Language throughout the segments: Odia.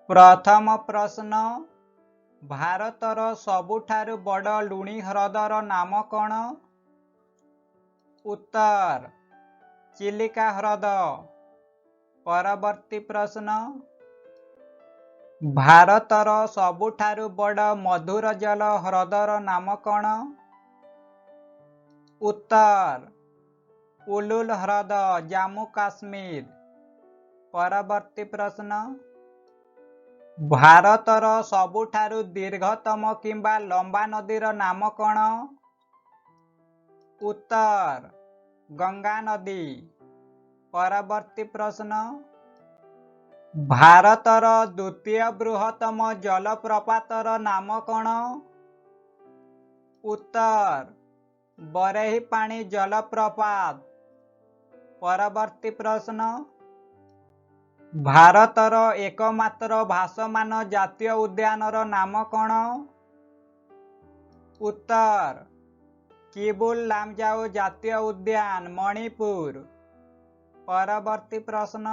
ପ୍ରଥମ ପ୍ରଶ୍ନ, ଭାରତର ସବୁଠାରୁ ବଡ଼ ଲୁଣି ହ୍ରଦର ନାମ କ'ଣ? ଉତ୍ତର, ଚିଲିକା ହ୍ରଦ। ପରବର୍ତ୍ତୀ ପ୍ରଶ୍ନ, ଭାରତର ସବୁଠାରୁ ବଡ଼ ମଧୁର ଜଳ ହ୍ରଦର ନାମ କ'ଣ? ଉତ୍ତର, ଉଲୁଲ ହ୍ରଦ, ଜାମ୍ମୁ କାଶ୍ମୀର। ପରବର୍ତ୍ତୀ ପ୍ରଶ୍ନ, ଭାରତର ସବୁଠାରୁ ଦୀର୍ଘତମ କିମ୍ବା ଲମ୍ବା ନଦୀର ନାମ କ'ଣ? ଉତ୍ତର, ଗଙ୍ଗା ନଦୀ। ପରବର୍ତ୍ତୀ ପ୍ରଶ୍ନ, ଭାରତର ଦ୍ୱିତୀୟ ବୃହତ୍ତମ ଜଳପ୍ରପାତର ନାମ କ'ଣ? ଉତ୍ତର, ବରେହିପାଣି ଜଳପ୍ରପାତ। ପରବର୍ତ୍ତୀ ପ୍ରଶ୍ନ, ଭାରତର ଏକମାତ୍ର ଭାସମାନ ଜାତୀୟ ଉଦ୍ୟାନର ନାମ କ'ଣ? ଉତ୍ତର, କିବୁଲ ଲାମଜାଓ ଜାତୀୟ ଉଦ୍ୟାନ, ମଣିପୁର। ପରବର୍ତ୍ତୀ ପ୍ରଶ୍ନ,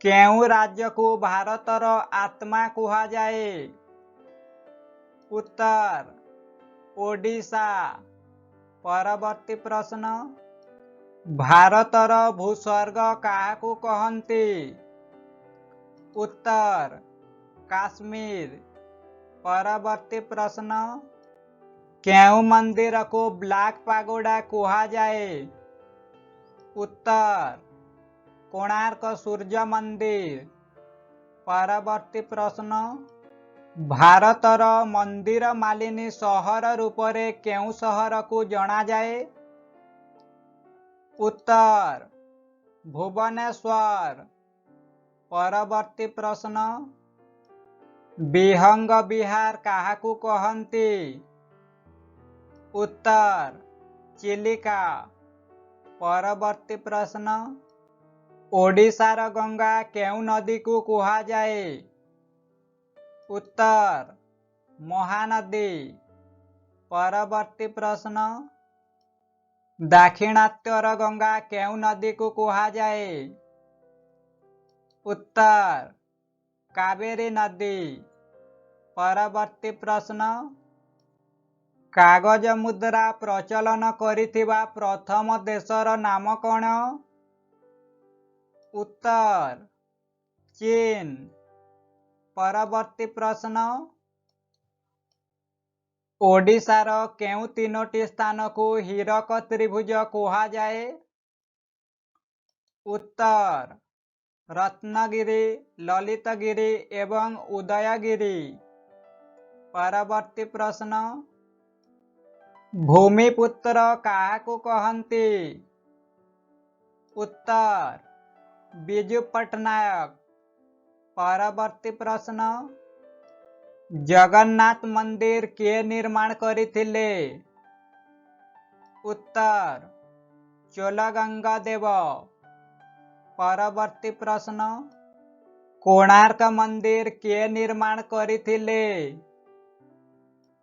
କେଉଁ ରାଜ୍ୟକୁ ଭାରତର ଆତ୍ମା କୁହାଯାଏ? ଉତ୍ତର, ଓଡ଼ିଶା। ପରବର୍ତ୍ତୀ ପ୍ରଶ୍ନ, ଭାରତର ଭୂସ୍ୱର୍ଗ କାହାକୁ କହନ୍ତି? ଉତ୍ତର, କାଶ୍ମୀର। ପରବର୍ତ୍ତୀ ପ୍ରଶ୍ନ, କେଉଁ ମନ୍ଦିରକୁ ବ୍ଲାକ୍ ପାଗୋଡା କୁହାଯାଏ? ଉତ୍ତର, କୋଣାର୍କ ସୂର୍ଯ୍ୟ ମନ୍ଦିର। ପରବର୍ତ୍ତୀ ପ୍ରଶ୍ନ, ଭାରତର ମନ୍ଦିର ମାଳିନୀ ସହର ରୂପରେ କେଉଁ ସହରକୁ ଜଣାଯାଏ? ଉତ୍ତର, ଭୁବନେଶ୍ୱର। ପରବର୍ତ୍ତୀ ପ୍ରଶ୍ନ, ବିହଙ୍ଗ ବିହାର କାହାକୁ କହନ୍ତି? ଉତ୍ତର, ଚିଲିକା। ପରବର୍ତ୍ତୀ ପ୍ରଶ୍ନ, ଓଡ଼ିଶାର ଗଙ୍ଗା କେଉଁ ନଦୀକୁ କୁହାଯାଏ? ଉତ୍ତର, ମହାନଦୀ। ପରବର୍ତ୍ତୀ ପ୍ରଶ୍ନ, ଦାକ୍ଷିଣାତ୍ୟର ଗଙ୍ଗା କେଉଁ ନଦୀକୁ କୁହାଯାଏ? ଉତ୍ତର, କାବେରୀ ନଦୀ। ପରବର୍ତ୍ତୀ ପ୍ରଶ୍ନ, କାଗଜ ମୁଦ୍ରା ପ୍ରଚଳନ କରିଥିବା ପ୍ରଥମ ଦେଶର ନାମ କ'ଣ? ଉତ୍ତର, ଚୀନ। ପରବର୍ତ୍ତୀ ପ୍ରଶ୍ନ, ଓଡ଼ିଶାର କେଉଁ ତିନୋଟି ସ୍ଥାନକୁ ହୀରକ ତ୍ରିଭୁଜ କୁହାଯାଏ? ଉତ୍ତର, ରତ୍ନଗିରି, ଲଳିତଗିରି ଏବଂ ଉଦୟଗିରି। ପରବର୍ତ୍ତୀ ପ୍ରଶ୍ନ, ଭୂମିପୁତ୍ର କାହାକୁ କହନ୍ତି? ଉତ୍ତର, ବିଜୁ ପଟ୍ଟନାୟକ। ପରବର୍ତ୍ତୀ ପ୍ରଶ୍ନ, ଜଗନ୍ନାଥ ମନ୍ଦିର କିଏ ନିର୍ମାଣ କରିଥିଲେ? ଉତ୍ତର, ଚୋଲଗଙ୍ଗ ଦେବ। ପରବର୍ତ୍ତୀ ପ୍ରଶ୍ନ, କୋଣାର୍କ ମନ୍ଦିର କିଏ ନିର୍ମାଣ କରିଥିଲେ?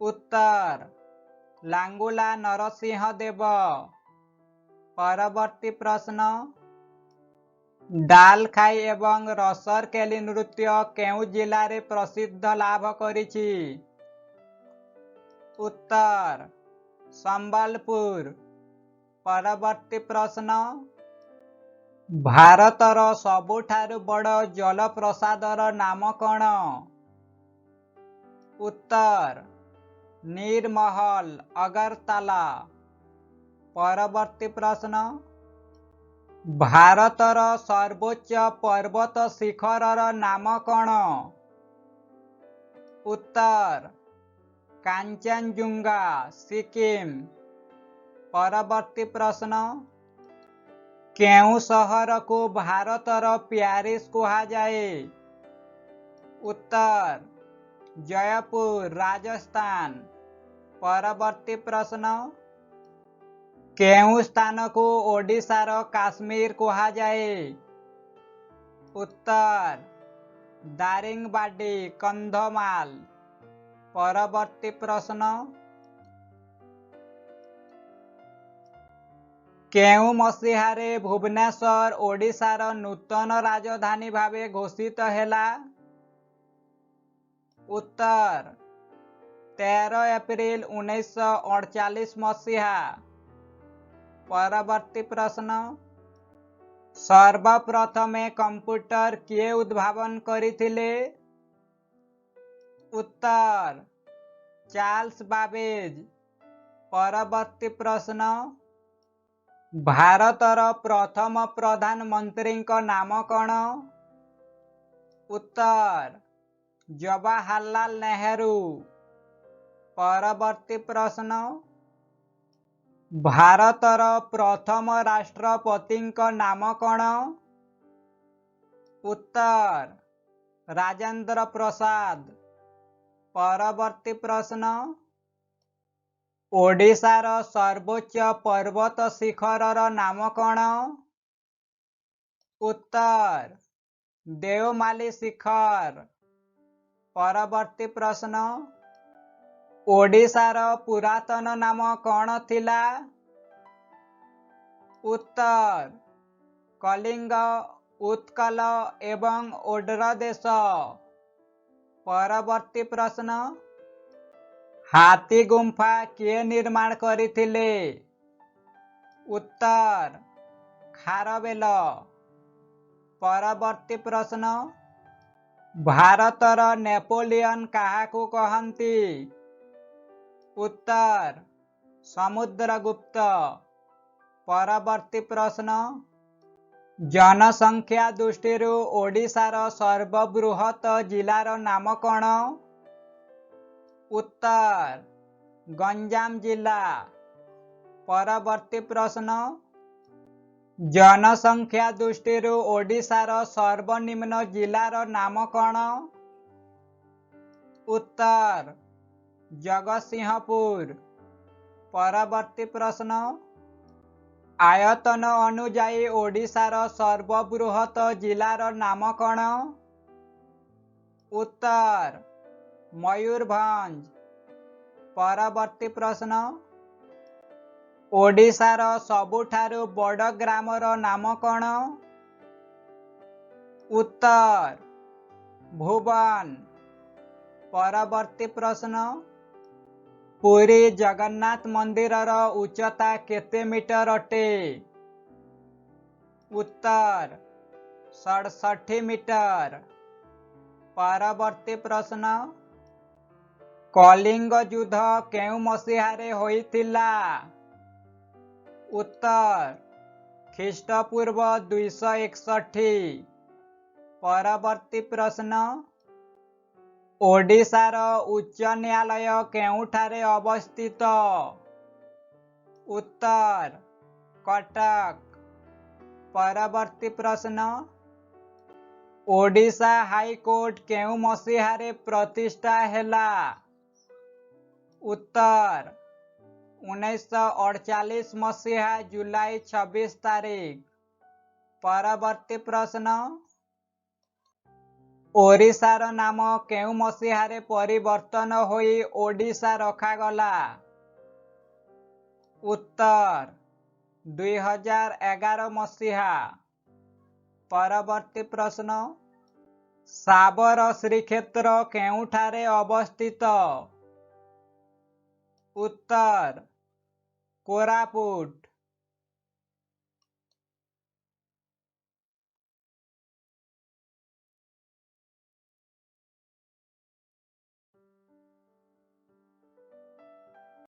ଉତ୍ତର, ଲାଙ୍ଗୁଳା ନରସିଂହ ଦେବ। ପରବର୍ତ୍ତୀ ପ୍ରଶ୍ନ, ଡାଲଖାଇ ଏବଂ ରସରକେଲି ନୃତ୍ୟ କେଉଁ ଜିଲ୍ଲାରେ ପ୍ରସିଦ୍ଧ ଲାଭ କରିଛି? ଉତ୍ତର, ସମ୍ବଲପୁର। ପରବର୍ତ୍ତୀ ପ୍ରଶ୍ନ, ଭାରତର ସବୁଠାରୁ ବଡ଼ ଜଳପ୍ରପାତର ନାମ କ'ଣ? ଉତ୍ତର, ନୀରମହଲ, ଅଗରତାଲା। ପରବର୍ତ୍ତୀ ପ୍ରଶ୍ନ, ଭାରତର ସର୍ବୋଚ୍ଚ ପର୍ବତ ଶିଖରର ନାମ କ'ଣ? ଉତ୍ତର, କାଞ୍ଚନଜୁଙ୍ଗା, ସିକିମ। ପରବର୍ତ୍ତୀ ପ୍ରଶ୍ନ, କେଉଁ ସହରକୁ ଭାରତର ପ୍ୟାରିସ କୁହାଯାଏ? ଉତ୍ତର, ଜୟପୁର, ରାଜସ୍ଥାନ। ପରବର୍ତ୍ତୀ ପ୍ରଶ୍ନ, କେଉଁ ସ୍ଥାନକୁ ଓଡ଼ିଶାର କାଶ୍ମୀର କୁହାଯାଏ? ଉତ୍ତର, ଦାରିଙ୍ଗବାଡି, କନ୍ଧମାଳ। ପରବର୍ତ୍ତୀ ପ୍ରଶ୍ନ, କେଉଁ ମସିହାରେ ଭୁବନେଶ୍ୱର ଓଡ଼ିଶାର ନୂତନ ରାଜଧାନୀ ଭାବେ ଘୋଷିତ ହେଲା? ଉତ୍ତର 13 ଏପ୍ରିଲ 1939 ମସିହା। ପରବର୍ତ୍ତୀ ପ୍ରଶ୍ନ, ସର୍ବପ୍ରଥମେ କମ୍ପ୍ୟୁଟର କିଏ ଉଦ୍ଭାବନ କରିଥିଲେ? ଉତ୍ତର ଚାର୍ଲସ ବାବେଜ। ପରବର୍ତ୍ତୀ ପ୍ରଶ୍ନ, ଭାରତର ପ୍ରଥମ ପ୍ରଧାନମନ୍ତ୍ରୀଙ୍କ ନାମ କ'ଣ? ଉତ୍ତର ଜବାହରଲାଲ ନେହେରୁ। ପରବର୍ତ୍ତୀ ପ୍ରଶ୍ନ, ଭାରତର ପ୍ରଥମ ରାଷ୍ଟ୍ରପତିଙ୍କ ନାମ କ'ଣ? ଉତ୍ତର ରାଜେନ୍ଦ୍ର ପ୍ରସାଦ। ପରବର୍ତ୍ତୀ ପ୍ରଶ୍ନ, ଓଡ଼ିଶାର ସର୍ବୋଚ୍ଚ ପର୍ବତ ଶିଖରର ନାମ କ'ଣ? ଉତ୍ତର ଦେଓମାଲି ଶିଖର। ପରବର୍ତ୍ତୀ ପ୍ରଶ୍ନ, ଓଡ଼ିଶାର ପୁରାତନ ନାମ କ'ଣ ଥିଲା? ଉତ୍ତର କଳିଙ୍ଗ, ଉତ୍କଳ ଏବଂ ଓଡ୍ର ଦେଶ। ପରବର୍ତ୍ତୀ ପ୍ରଶ୍ନ, ହାତୀ ଗୁମ୍ଫା କିଏ ନିର୍ମାଣ କରିଥିଲେ? ଉତ୍ତର ଖାରବେଲ। ପରବର୍ତ୍ତୀ ପ୍ରଶ୍ନ, ଭାରତର ନେପୋଲିଅନ କାହାକୁ କହନ୍ତି? ଉତ୍ତର ସମୁଦ୍ରଗୁପ୍ତ। ପରବର୍ତ୍ତୀ ପ୍ରଶ୍ନ, ଜନସଂଖ୍ୟା ଦୃଷ୍ଟିରୁ ଓଡ଼ିଶାର ସର୍ବବୃହତ ଜିଲ୍ଲାର ନାମ କ'ଣ? ଉତ୍ତର ଗଞ୍ଜାମ ଜିଲ୍ଲା। ପରବର୍ତ୍ତୀ ପ୍ରଶ୍ନ, ଜନସଂଖ୍ୟା ଦୃଷ୍ଟିରୁ ଓଡ଼ିଶାର ସର୍ବନିମ୍ନ ଜିଲ୍ଲାର ନାମ କ'ଣ? ଉତ୍ତର ଜଗତସିଂହପୁର। ପରବର୍ତ୍ତୀ ପ୍ରଶ୍ନ, ଆୟତନ ଅନୁଯାୟୀ ଓଡ଼ିଶାର ସର୍ବବୃହତ ଜିଲ୍ଲାର ନାମ କ'ଣ? ଉତ୍ତର ମୟୂରଭଞ୍ଜ। ପରବର୍ତ୍ତୀ ପ୍ରଶ୍ନ, ଓଡ଼ିଶାର ସବୁଠାରୁ ବଡ଼ ଗ୍ରାମର ନାମ କ'ଣ? ଉତ୍ତର ଭୁବନ। ପରବର୍ତ୍ତୀ ପ୍ରଶ୍ନ, ପୁରୀ ଜଗନ୍ନାଥ ମନ୍ଦିରର ଉଚ୍ଚତା କେତେ ମିଟର ଅଟେ? ଉତ୍ତର 67 ମିଟର। ପରବର୍ତ୍ତୀ ପ୍ରଶ୍ନ, କଳିଙ୍ଗ ଯୁଦ୍ଧ କେଉଁ ମସିହାରେ ହୋଇଥିଲା? ଉତ୍ତର ଖ୍ରୀଷ୍ଟପୂର୍ବ 261। ପରବର୍ତ୍ତୀ ପ୍ରଶ୍ନ, ଓଡ଼ିଶାର ଉଚ୍ଚ ନ୍ୟାୟାଳୟ କେଉଁଠାରେ ଅବସ୍ଥିତ? ଉତ୍ତର କଟକ। ପରବର୍ତ୍ତୀ ପ୍ରଶ୍ନ, ଓଡ଼ିଶା ହାଇକୋର୍ଟ କେଉଁ ମସିହାରେ ପ୍ରତିଷ୍ଠା ହେଲା? ଉତ୍ତର 1948 ମସିହା ଜୁଲାଇ 26 ତାରିଖ। ପରବର୍ତ୍ତୀ ପ୍ରଶ୍ନ, ଓଡ଼ିଶାର ନାମ କେଉଁ ମସିହାରେ ପରିବର୍ତ୍ତନ ହୋଇ ଓଡ଼ିଶା ରଖାଗଲା? ଉତ୍ତର 2011 ମସିହା। ପରବର୍ତ୍ତୀ ପ୍ରଶ୍ନ, ଶାବର ଶ୍ରୀକ୍ଷେତ୍ର କେଉଁଠାରେ ଅବସ୍ଥିତ? ଉତ୍ତର କୋରାପୁଟ।